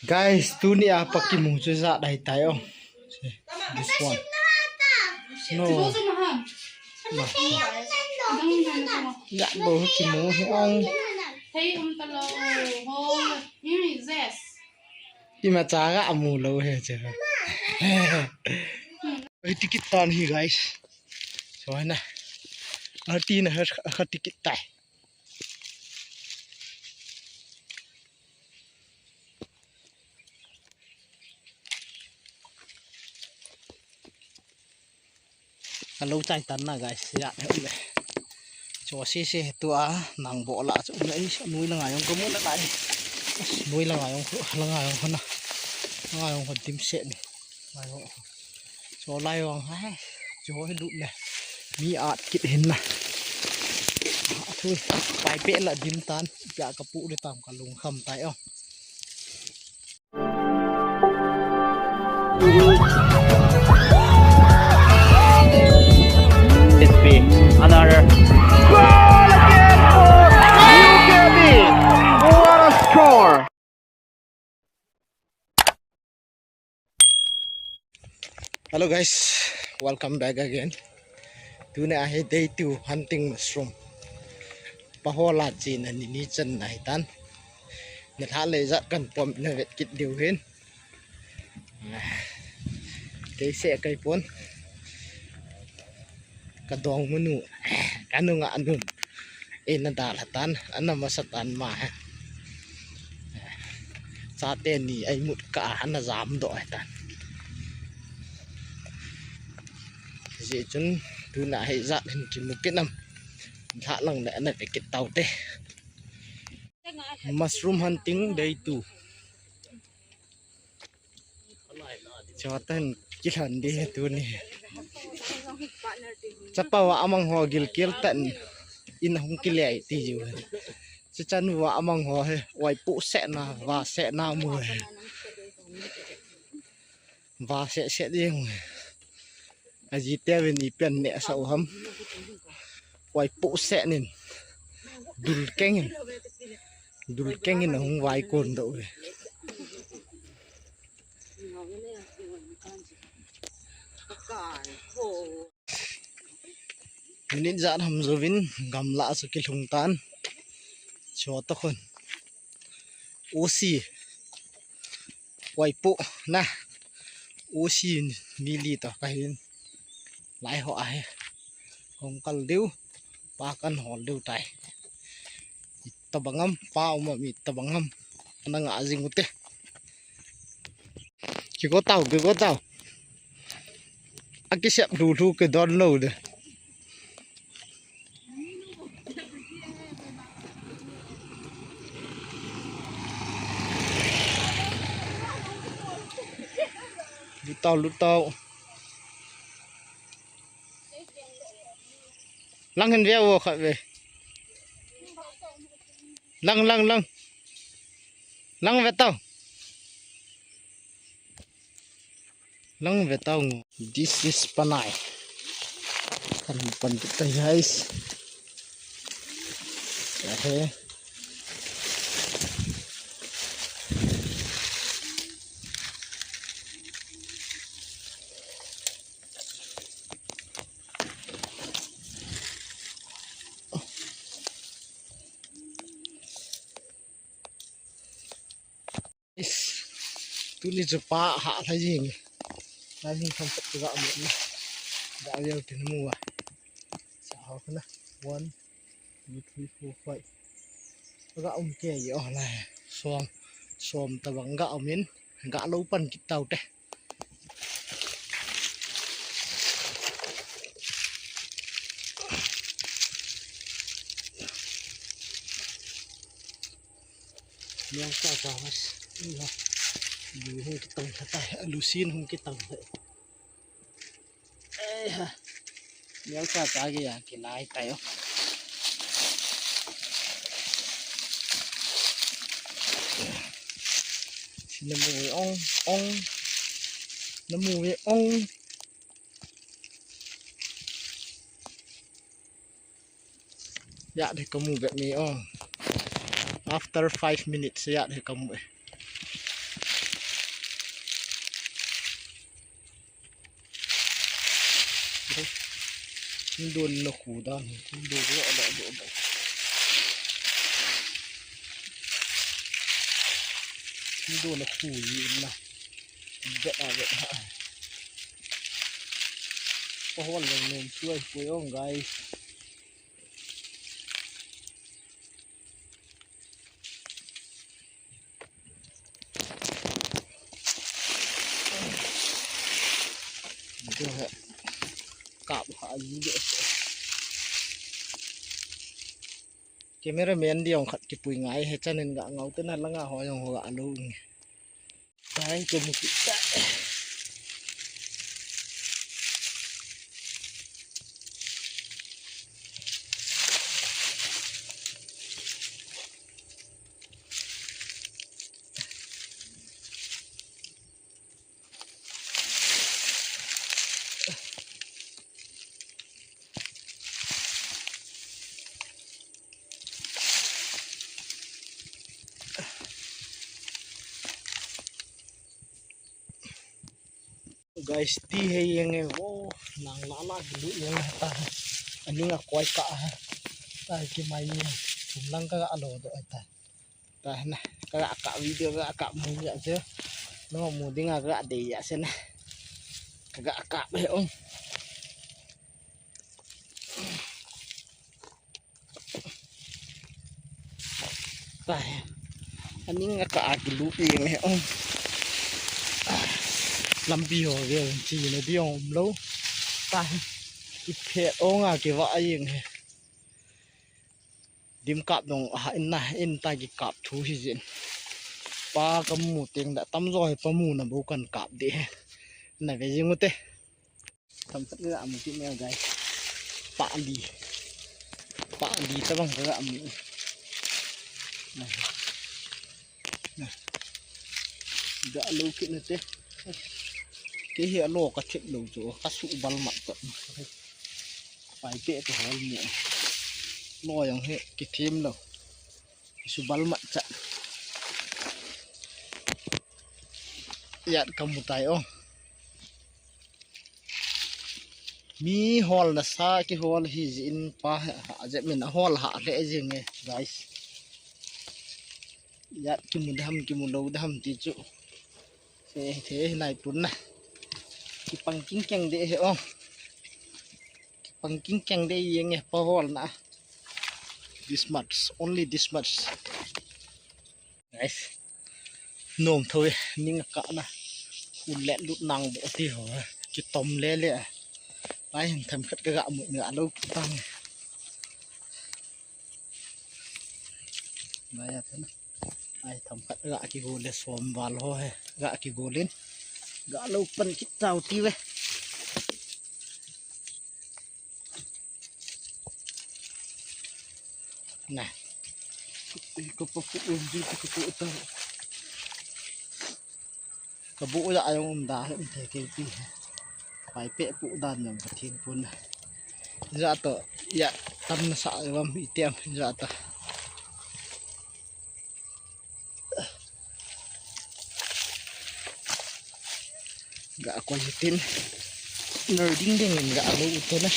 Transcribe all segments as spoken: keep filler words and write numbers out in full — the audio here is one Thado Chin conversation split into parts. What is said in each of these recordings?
Guys, tuni a pa kimu chu jat ahi tai o. This one. No. Ma. Jat bou kimu hi ong. Thei um ta lou. Ho. Imi zes. Ima cha ga amu lou he che. Ei, ticket tan hi, guys. So na. Arti na har, har ticket tai. Alo chai tan na, guys, ya he le. Cho si si he tua nang bo la chu le, ei, nui la ngai ong ko mu na kai. Nui la ngai ong ko, la ngai ong ko na. La ngai ong ko dim se ni. Ngai ong. Cho lai vang hai, cho hi lut le. Mi at kit hin na. Thui, pai pe la dim tan, pia ka pu le tam ka lung kham tai o. It's been another goal again for U K B. What a score! Hello guys, welcome back again. Tuni a hi day two hunting mushroom. Pahola china ni ni chan na hi tan. Ni lha le jat kan pom na vet kit diu hin. Kei se kai pon. Ka dong munu, ka nunga anun. Ei na dal hatan, ana masa tan ma he. Chate ni ai mut ka ana jam do hatan. Ji chun tuna hei jat hin kimu kinam. Lha lang le ana vekit taute. Mushroom hunting day two. Chatan kilhan di he tuni. Chapa wa amang ho gil kel tan in hung kilei ti ju. Chichan wa amang ho he wai pu se na wa se na mu he. Wa se se di hung. Aji te ven i pen ne sa u ham. Wai pu se nin. Dul keng in. Dul keng in hung wai kon do ve. Minute jat ham jovin gamla chu kilhung tan. Cho to khun. Usi. Wai pu na. Usi mili to kahin. Lai ho ahe. Kong kal diu. Pa kan hol diu tai. Itta bangam, pa uma mi itta bangam. Ana nga jing ute. Kiko tau, kiko tau. Aki sep lu lu ke don lo de. Lu tau, lu tau. Lang hin ve vo khat ve. Lang, lang, lang. Lang ve tau. Lang ve tau ngo. This is panai. Kan pan kita guys. Ahe. Is. Tuni chu pa ha lai jing. Lai jing kham pat ga mu na. Ga leo tin mu a. Sa ho na. One, two, three, four, five. Ga um ke yo lai. Som. Som ta bang ga um in. Ga lo pan kit tau te. Niang cha cha mas. Iha. Lu hung kitang kha tai. Lu sin hung kitang kha. Ei ha. Niang cha cha ki ya ki lai tai o. Namu ve ong ong. Namu ve ong. Ya de kamu ve mi ong. After five minutes ya de kamu e. Thingdon na khu dan, thingdon lo lo lo lo. Thingdon na khu yi na. Bet a bet ha. Pahol lang nen chuai pui ong, guys. Kap ha yi de. Cameraman di ong khat kipui ngai he, chanin ga ngau te na langa ho jong ho ga lo nge. Kai ke mu ki ta. Guys, ti he yeng e, wo, nang la la lu yeng ta. Ani nga koi ka ha. Ta ki mai yeng. Tum lang ka alo do ta. Ta na, ka ka video ka ka mu ya se. No mu ding ka de ya se na. Ka ka be ong. Tahe. Aning a ka akilu pi me ong. Lampi ho ve ong chi ne bi ong lo. Tahe. Iphe ong a kiva a ing he. Dim kap dong ha in na in ta ki kap thu hi jin. Pa kamu teng da tamjo he pa mu na bo kan kap de he. Na ve jing u te. Themkhat ga mu kit ne, guys. Pali. Pali tabang ga mu. Na. Na. Ga lo kit ne te. Kei hi alo ka thip lo chu, ka su bal mat ta. Pai pe to hol ni. Lo jong hi ki thim lo. Ki su bal mat cha. Yat ka mu tai o. Mi hol na sa ki hol hi jin pa ha, ha, je min a hol ha le jing e, guys. Ya ki mu dam, ki mu lo dam ti chu. Se the nai pun na. Ki pang king keng de he o. Ki pang king keng de yeng e pa hol na. This much, only this much. Guys, nom tho e, ning a ka na. Khun le lut nang bo ti ho, ki tom le le. Lai hin themkhat ka ga mu, ga lo tang. Lai a thana. Ai, themkhat ga ki go le som val ho he, ga ki go lin. Ga lo pan kit tau ti ve. Na. Ko pa pu um ji ko pu ta. Ka bu da ayong um da um te ke pi. Pai pe pu dan yong ka thin pun. Ja to ya tam na sa yom i tem ja to. Ga koi hitin. Ner ding ding in ga lo u te na.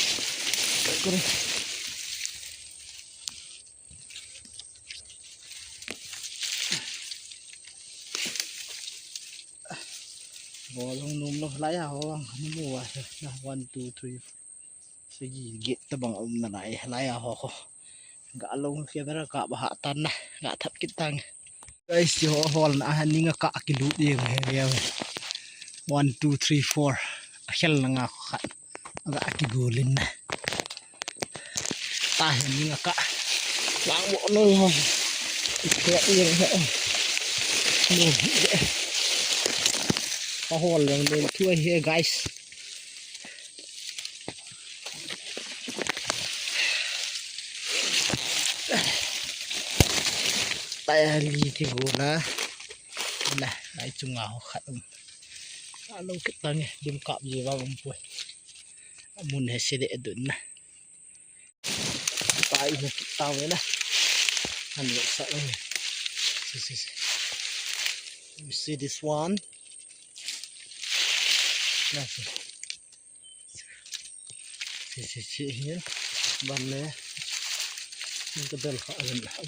Kure. Bol hung num lo lai a ho ang ni mu wa na one two three. Sagi get tabang um na lai, lai a ho ho. Ga lo camera ka ba ha tan na, ga thap kit tang. Guys, yo hol na ha ning a ka ki lut ding he ya. One, two, three, four. A khel na nga khat. Ga ki gulin na. Ta he ning a ka. Lang mo no ho. Iphe ing he. No. Pa hol yang ning thu he, guys. Taya li ti go na. Na, ai chunga ho khat um. A lo kit tang e, dim kap ji vang um poi. Amun he se de dun na. Tai na kit tang e na. An lo sa um. See, see, see. You see this one? Na, see. Si si hin ban le. Ka dal kha,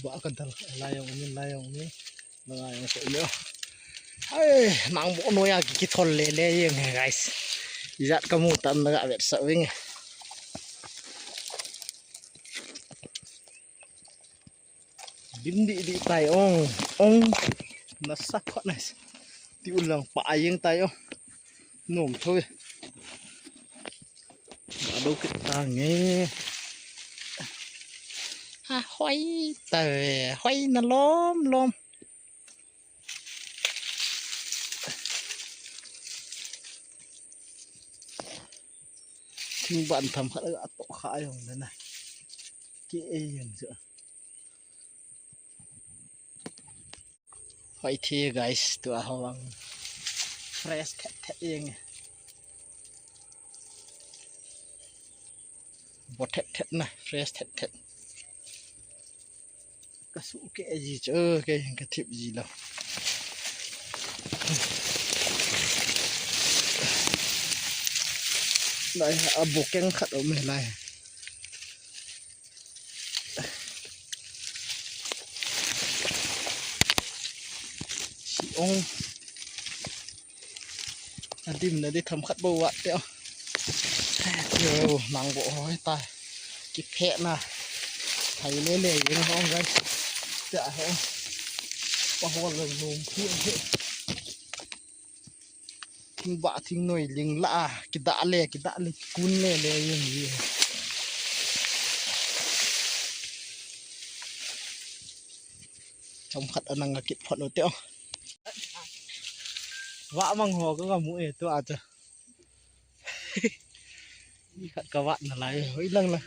ba ka dal kha, lai jong min, lai jong min. Ba lai jong ko le. Hai, nang bo noi a ki, kithol le le jeng, guys. Ijat kamu tam na ga vetsah ving. Dim di di tai ong, ong. Nasa kho na. Ti ulang pa ayeng tai ong. Nom thoi. Ado kit ta nge. Ha, hoi ta ve, hoi na lom lom. Thing ban tham khat a to kha jong le na. Ki e jeng chu. Hoi thi guys, tua ho vang fresh thet thet jeng. Bo thet thet na, fresh thet thet. Ka su ke ji chu, ke ka thip ji lo. Lai, a bo keng khat um e lai. Si ong. Adim na di tham khat bo wa te. Yo, nang bo hoi ta. Ki phe na. Thai le le yin hong gai. Te a ho. Pa ho le lum phi he. Thing ba thing noi ling la, kidah le, kidah le, kun le le jeng hi. Chomkhat anang a kit phot u te o. Vah mang ho ka, ka mu e tu a chu. Ni khat ka vah na lai, hoi lang lang.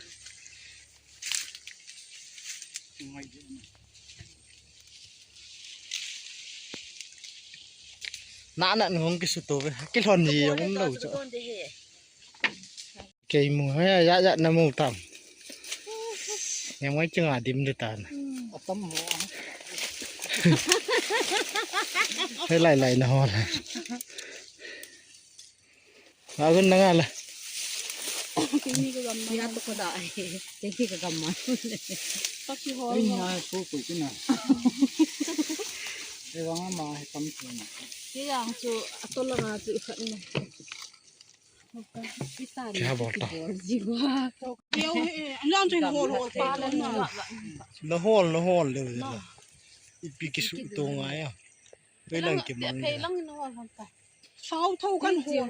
Na na ngong kisu to ve, kilhon ji jong um lo chu. Kei mu, ha, ya, ya, na mu tam. Yang mai chunga dim de tan. Atam ho. Hai lai lai na ho la. Agun na nga la. Kini ka gamma. Ya to ko da ai. Kini ka gamma. Paki ho. Ai, na ko ko kina. E wang ma he tam ko na. Ki yang chu atol la nga chu khat na. Kya bol ta? Bol ji wa. Yo he, an yang chu hol hol pa la na. Na hol, na hol le. Ipi kisu to nga ya. Pei lang kimang. Pei lang in hol ham ta. Sao tho kan hol.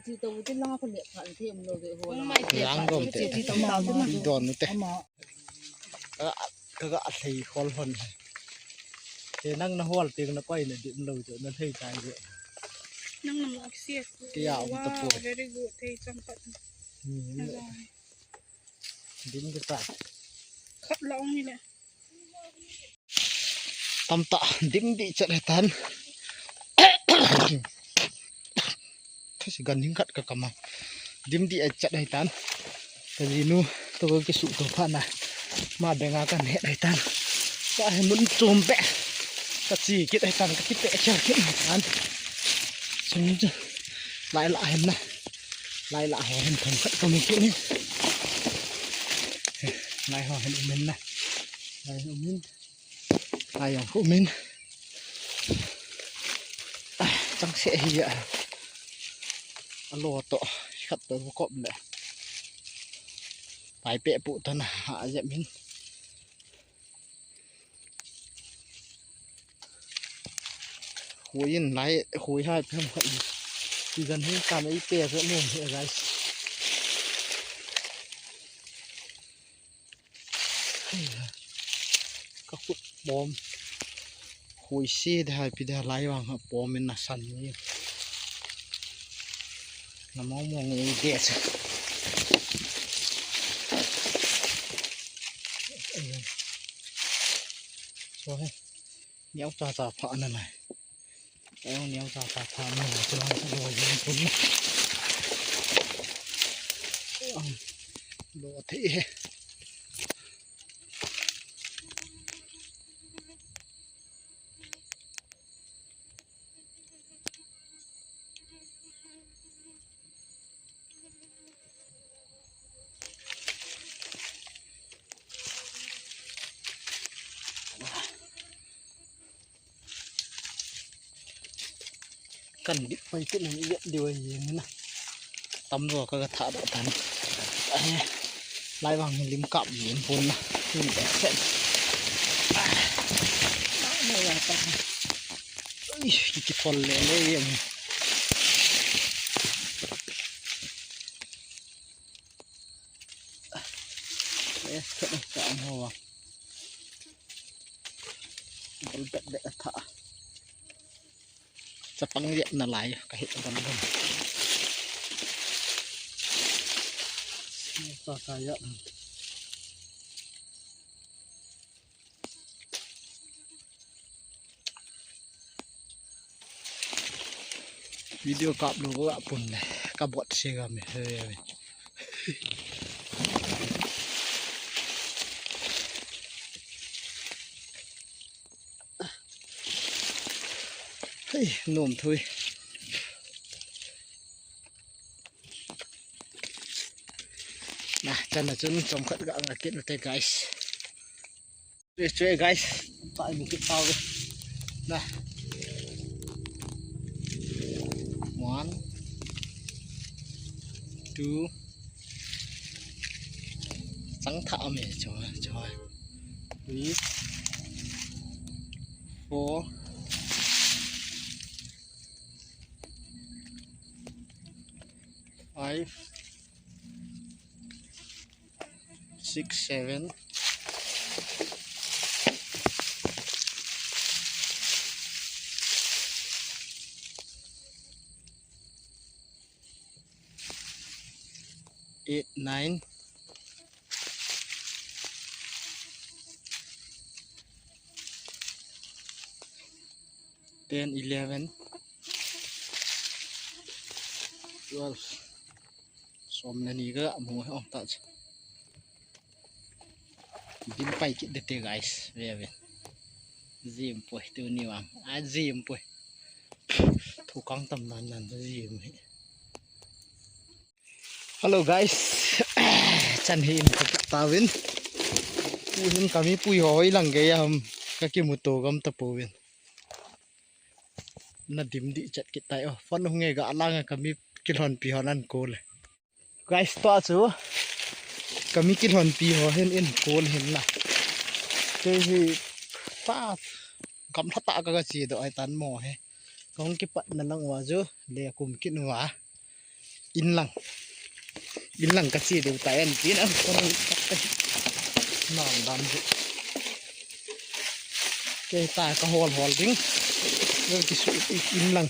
Chi to ti lang ko le phan ti um lo ve hol. Yang dom te. Don te. Ka, ka ga lhei hol hon. Te nang na hol te na koi na dim lo jo na lhei tai jo. Nang nang aksi. Kya um ta po. Very good. Te chang pat. Dim ke ta. Khap la ong ni le. Tamtah dim di chat hai tan. Thasi gan hing khat ka kama. Dim di ai chat hai tan. Ka jinu to ka kisu to pha na. Ma benga kan het hai tan. Ka he mun chom pe. Ka chi kit hai tan, ka kit pe khel kit hai tan. Sum chu. Lai la hen na. Lai la ho hen thang khat ka mu kit ni. Lai ho hen um hen na. Lai ho um hen. Lai jong khu min. Chang se hi a. Alo to. Khat to kop le. Pai pe pu tan ha je min. Khui in lai, khui hai pem khat ni. Ti gan hin kam ei pe so nom he guys. Ka khut pom. Khui si de hai pi de lai vang ha pom in na san ni. Na mo mo ngi de sa. So he. Niau cha cha pha na lai. Eo niau cha cha pha na lai, chulang sa lo yin pun na. Lo thei he. Kan dip pai kit na, i vet diu ahi jeng na. Tam jo ka, ka thah doh tan. Ai, lai vang hi lim kap jeng pon na. Lim kap set. Ai, ki, ki thol le le jeng. Eh, set na ka ang ho wa. Bel bet bet tha. Chapang liat na lai, ka hit ban ban. Pa ka ya. Video kap lou ka pun le, ka bot se ga me he. Hei, nom thui. Na, chan na chun chomkhat ga nga kit ute, guys. Chue, chue, guys. Pa mi kit tau. Na. One, two. Chang tha me, chua, chua. Three, four, five, six, seven, eight, nine, ten, eleven, twelve. Som le ni ga mu ong ta. Dim pai kit de te, guys. Ve ve. Jim poi tu ni wang. A jim poi. Thu kang tam nan nan jim hi. Hello guys. Chan hi in ka tawin. Pu hin kami pui ho hoi lang ge ham. Ka kimuto gam ta puvin. Na dim di chat kit tai o. Phone hung nge ga lang kami kilhon pi hon an ko le. Guys, tua chu kami kilhon pi ho hin in kol hin na. Kei hi pa gamla tah ka, ka che doh ai tan mo he. Ka hung kipat na lang uva chu le kum kit uva. In lang. In lang ka che deu ta en tin an ko na. Nang dan chu. Kei ta ka hol hol ding. Kei kisu in lang.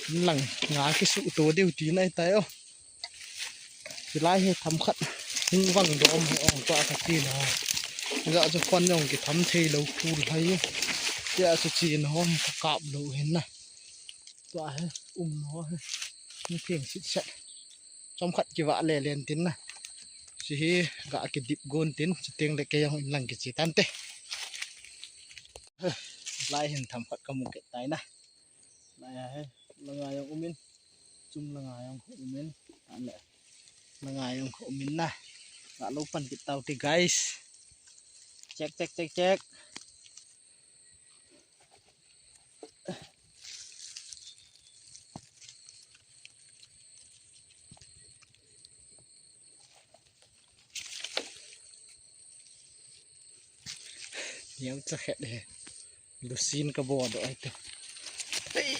In lang nga kisu to deu ti nai tai o. Hilai hi tham khat hung vang dom hi ong tua ka ti na. Hilah chu phone jong kitham thei lou phul hai. Tia chu chin ho hi ka kap lou hin na. Tua hi um ho hi. Ni theng sit set. Chom khat kiva le len tin na. Chi hi ga kidip gon tin, chuteng le kei jong in lang kiche tante. Lai hin tham khat ka mu kit tai na. Lai a he, langa jong umin, chung langa jong umin, an le, langa jong umin na. Ka lo pan kit tau te, guys. Check, check, check, check. Niau cha khet he. Lusin ka bo do ai te. Ei.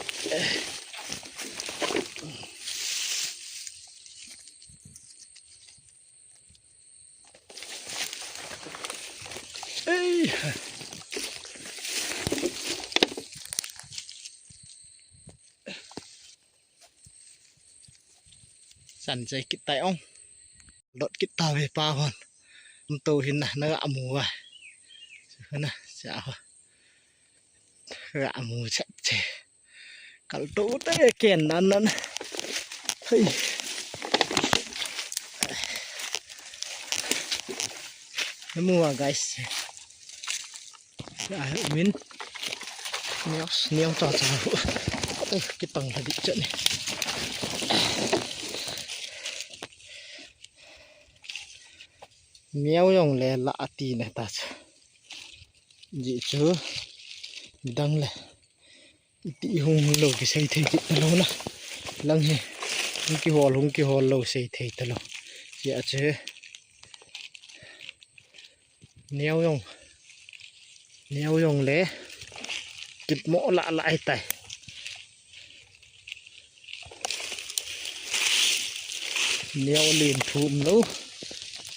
Ei. San chai kit tai ong. Dot kit ta ve pa hon. Um to hin na, na ga mu va. Hana, cha va. Ga mu chat che. Kal to te ken nan nan. Hei. Na mu va, guys. Ai, umin. Niau, niau ta ta. Ai, kitang lha di chan ni. Niau jong le la ati ne ta cha. Ji chu. Dang le. Iti hung hung lou kisei thei kit talou na. Lang hi. Hung kihol, hung kihol lou sei thei talou. Sia che. Neo jong. Neo jong le. Kit mo la la ai tai. Neo len thum lou.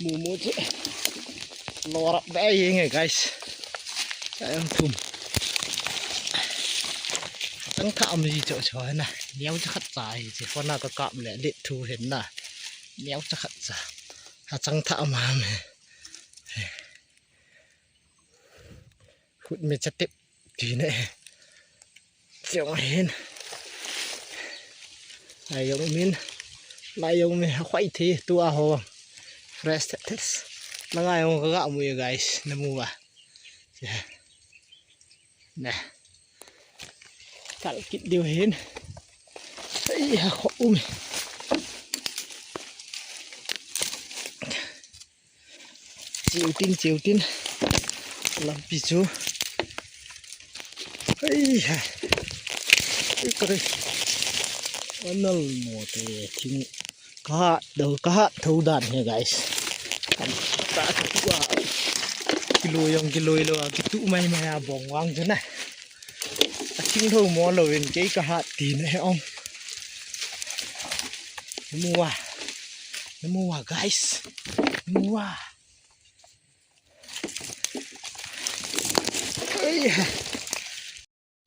Mu mu che. Lorap da yeng e, guys. Sa yang thum. Chang tha am ji cho cho na. Neo cha khat cha hi che. Ko na ka kap le le thu hen na. Neo cha khat cha. Ha chang tha am ham he. Khut me cha tep. Ti ne. Chiang hin. Lai jong min. Lai jong min. Khoi thi tu a ho. Fresh test. Na ngai jong ka ga mu e, guys. Na mu a. Ne. Kal kit diu hin. Ai ha kho um. Chiu tin, chiu tin. Lampi chu. Ai ha. Ai ka ri. Anal mo te thing. Ka ha do, ka ha tho dan he, guys. Kan ta tu a. Kiloi jong kiloi lou a, kitu mai mai a bong vang chu na. A thing tho mo lou in kei ka ha ti na he ong. Mu a. Mu a, guys. Mu a. Ai ha.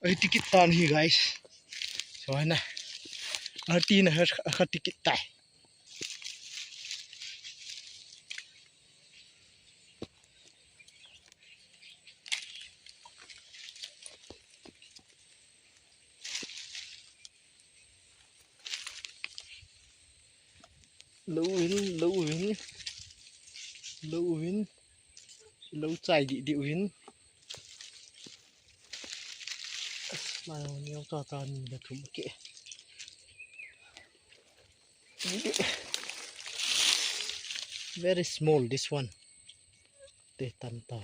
Ai, tikit tan hi, guys. So na. Arti na har, har tikit tai. Lou hin, lou hin. Lou hin. Lou chai di di hin. Mai neo ta ta ni da thum ke. Very small, this one. Te tan ta.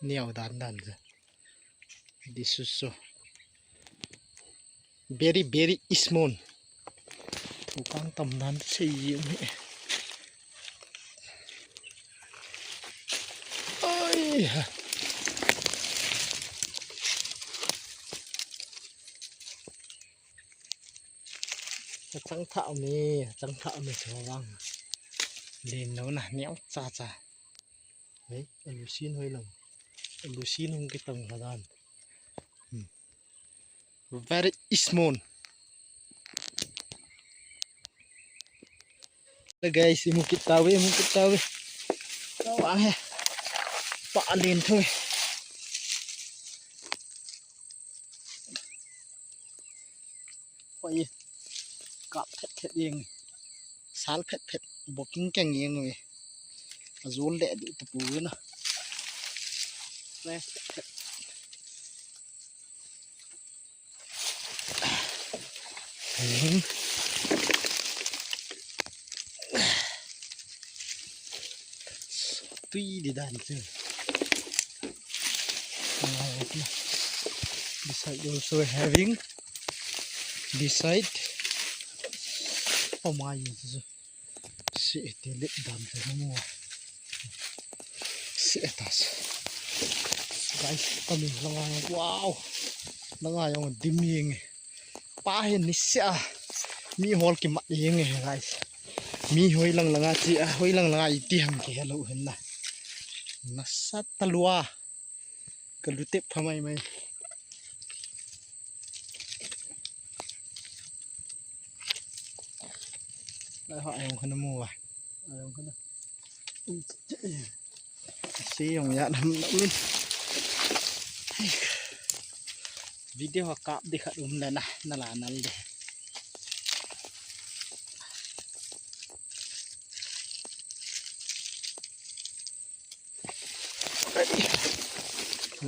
Neo dan dan ja. This is so very, very small. Thu kang tam dan sei ji um he. Ai ha. Chang tha mi, chang tha mi chu vang. Len lou na, neo cha cha. Hei, alu sin hoi lang. Alu sin hung kitang kha dan. Hmm. Very small. Hello guys, imu kit tauve, imu kit tauve. Kau ang he. Pa len tho. Hoi. Kap phet phet jeng. Sal phet phet. Booking keng jeng ve. Ajol le di tu pu na. Fresh phet phet. Hmm. Tui di dan tu. This side also having. This side. Oh my, this is. Si ete lip dan tu mo. Si etas. Guys, kami langa, wow. Langa jong dim jeng e. Pa hin ni sia. Mi hol kimat jeng e, guys. Mi hoi lang langa chi a, hoi lang langa iti ham kihe lou hin na. Nasat talua. Ka lu tep pha mai mai. Lai ho ayong khana mu va. Ayong khana. Si jong ya nam nam min. Video ha kap di khat um le na, na la nal de.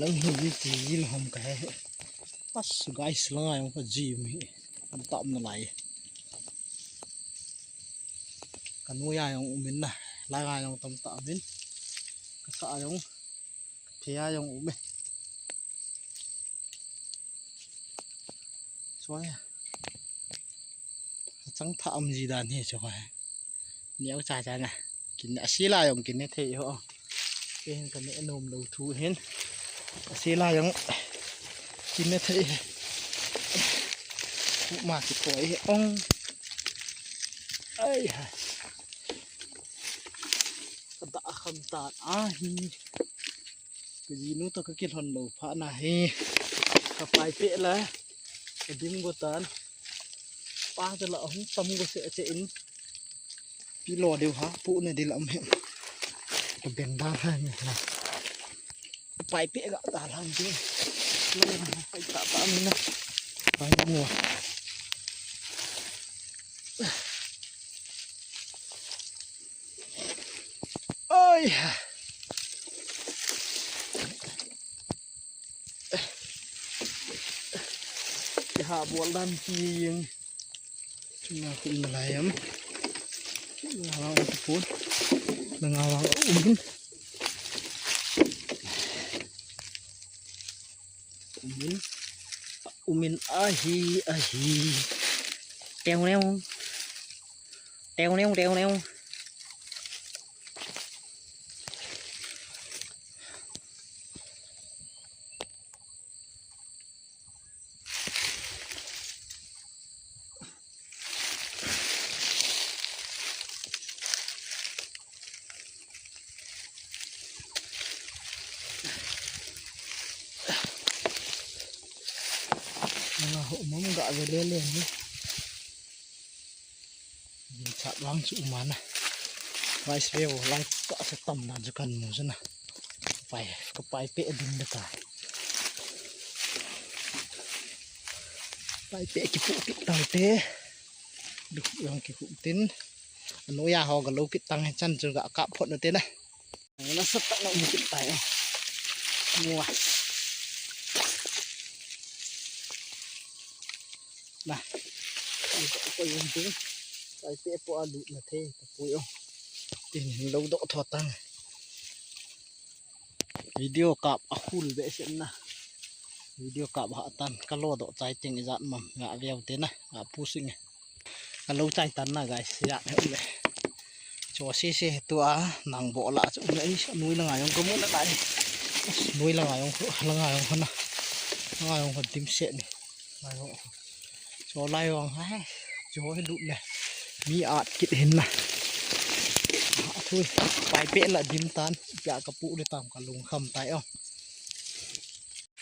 Lang hi ji ti ji la ham ka he. Pas guys, langa jong ka ji um hi. Tam tam na lai. Ka noiya jong um in na. Langa jong tam tam in. Ka sa jong. Ka phia jong um in. Oi. Chang tha am ji dan hi chu hoi. Neo cha cha na. Kin a si la jong kin ne thei ho. Ke hin ka ne nom lo thu hin. A si la jong kin ne thei. Ku ma ki poi ong. Ai ha. Ka da kham ta a hi. Ka jinu toh ka kilhon lou phat na hi. Ka pai peh la. Ka dim go tan. Pa te la hung tam go se che in. Pi lo deu ha, pu ne dil am he. Ka beng da ha ni na. Ka pai peh ga ta lang je. Lo na pai ta ta mi na. Pai mo. Oi. Ha bol dan ti jing. Chunga kun malai am. Nga wang tu pun. Nga wang um. Umin. Umin ahi, ahi. Teo neo. Teo neo, teo neo. Nga ho mong ga ve le le ni. Ni chat wang chu umana. Rice ve wo lai ka sa tam na chu kan mu chu na. Pai, ka pai peh ding da ta. Pai peh ki pu ki tau te. Duk yang ki hu tin. Anu ya ho ga lo ki tang he chan chu ga kap phot na te na. Nasatah na um kit tai. Mua. Na. Ko yung tu. Pai peh po alu na the. Tapui o. Tin lo do tho tang. Video kap a hul be sen na. Video kap ha tan ka lo do chai ting ijat mam nga veu te na. A pu sing. Ka lo chai tan na guys, ya he le. Cho se se tu a nang bo la chu le, nui la nga jong ka mu na lai. Nui la nga jong, la nga jong na. Nga jong dim se ni. Lai ho. Cho lai jong ha. Cho he lut le. Mi at kit hin na. Thui. Pai peh la dim tan. Pia ka pu le tam ka lung kham tai o.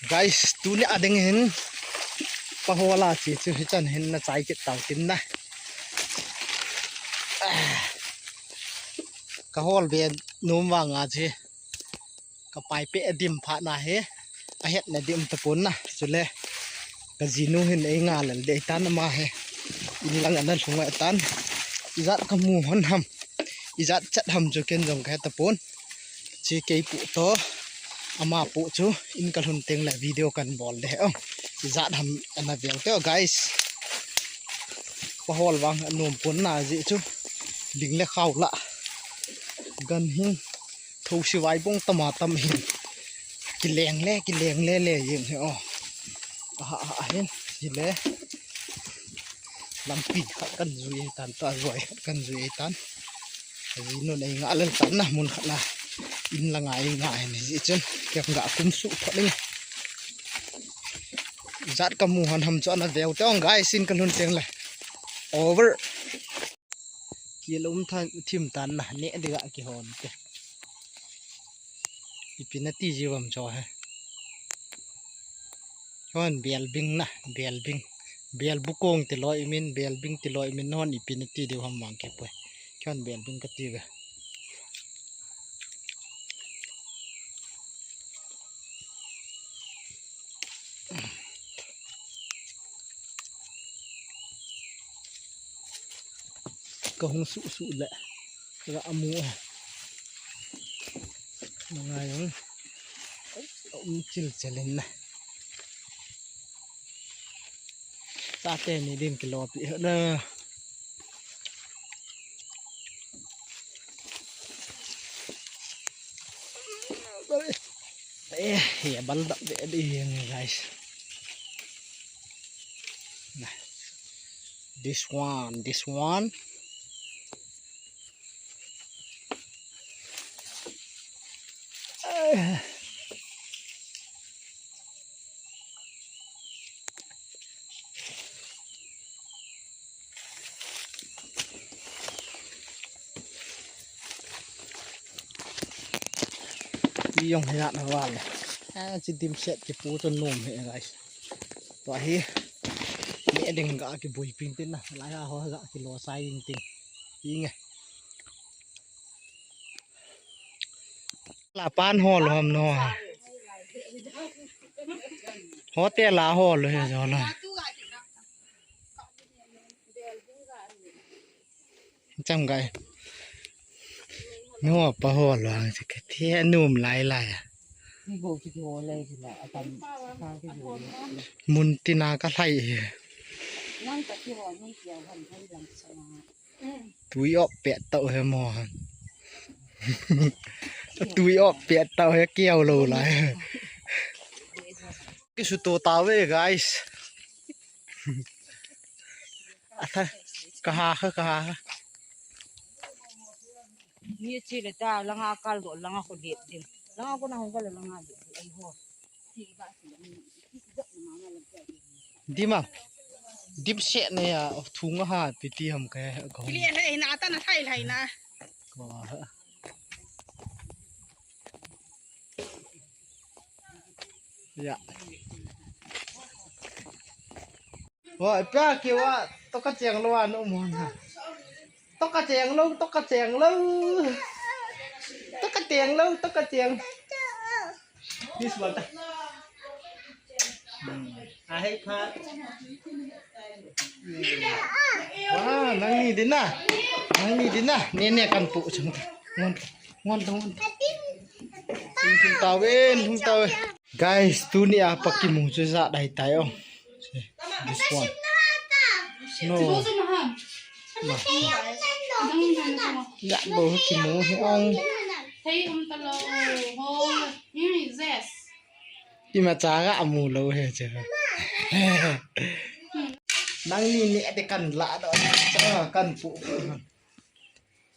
Guys, tuni a ding hin pahola chi chu hichan hin na chai kit tau tin na. Ka hol ve nom vang a chi. Ka pai peh a dim phat na he. A het na dim ta pon na. Chule ka jinu hin ei nga lel de tan ma he. In lang ana lhung a tan. Ijat ka mu hon ham. Ijat chat ham chu ken jong ka he ta pon. Chi kei pu to. Ama pu chu in ka lhun teng le video kan bol de o. Ijat ham ana veu te o guys. Pahol vang anom pon na ji chu. Ling le khau la. Gan hin. Tho si vai bong tama tam hin. Kileng le, kileng le le jing he o. Aha, aha hin. Ji le. Lampi khat kan jui tan, ta joi khat kan jui tan. Ji nun ei nga lel tan na mun khat na. In la nga ei nga hin ji chun. Kem ga kum su khat ding. Jat ka mu han ham chu ana veu te ong guys, in ka lhun teng le. Over. Kilom than thim tan na ne de ga ki hon te. Ipi na ti ji vam cho he. Hon bel bing na, bel bing. Bel bu kong ti loi min, bel bing ti loi min hon ipi na ti de ham mang ke poi. Hon bel bing ka ti ve. Ka hung su su le. Ka amu. Ngai hung. Um chil chelin na. Tate ni din kilo pi na. Eh, ya bal da de di guys. Na, This one, this one. Iyong hiya na wal. Ah, chi dimset kipu chu nom hi, guys. Tua hi. Mi ding ga kibui ping tin na. Lai ho ga kilo sai ding tin. Inge. La pan hol ham no. Hotel a hol he jo la. Cham gai. No pa hol lo ang se ke thia num lai lai a. Mun tina ka hlai he. Tui op pet tau he mo. Tui op pet tau he kiau lo lai. Kisuto tave, guys. Atha, kaha kha, kaha kha. Ni chi le ta, langa kal do, langa ko dep ding. Langa ko na hong kal, langa dep ding. Ai ho. Dima. Dipset ne ya, thung ha, piti ham ka, ka hong. Kili le na ta na thai lai na. Ko ha. Ya. Wa, pia ke wa, to ka cheng lo an um hon ha. To ka cheng lo, to ka cheng lo. To ka cheng lo, to ka cheng. This one ta. Hmm. A hei pha. Wa, nang ni din na. Nang ni din na. Ne ne kan pu chung. Ngon, ngon, ngon. Thung, thung tau in, thung tau in. Guys, tuni a pa kimu chu ja dai tai o. This one. No. Ma. Ya bo kimu hi ong. Thei um ta lo. Ho. Mm, yes. Ima cha ga amu lo he che. Nang ni ni ate kan la do. Cha kan pu.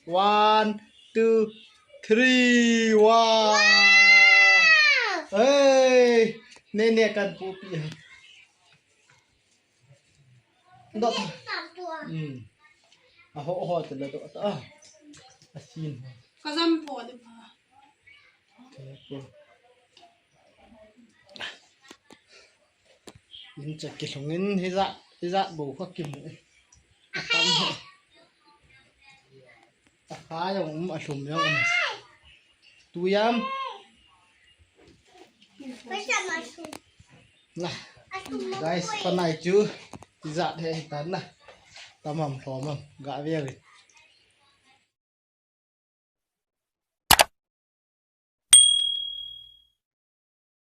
One, two, three, wow. Hey, ne ne kan pu pi. Dot. Hmm. A ho ho te la dot. Ah. A sin. Ka jam po de pa. Te po. In cha kilhung in hija, hija bo ka kimu. Atam ho. Akha jong um, alhum jong um. Tui am. Na. Guys, panai chu. Ijat he tan na. Tamam lhom am. Ga ve ve.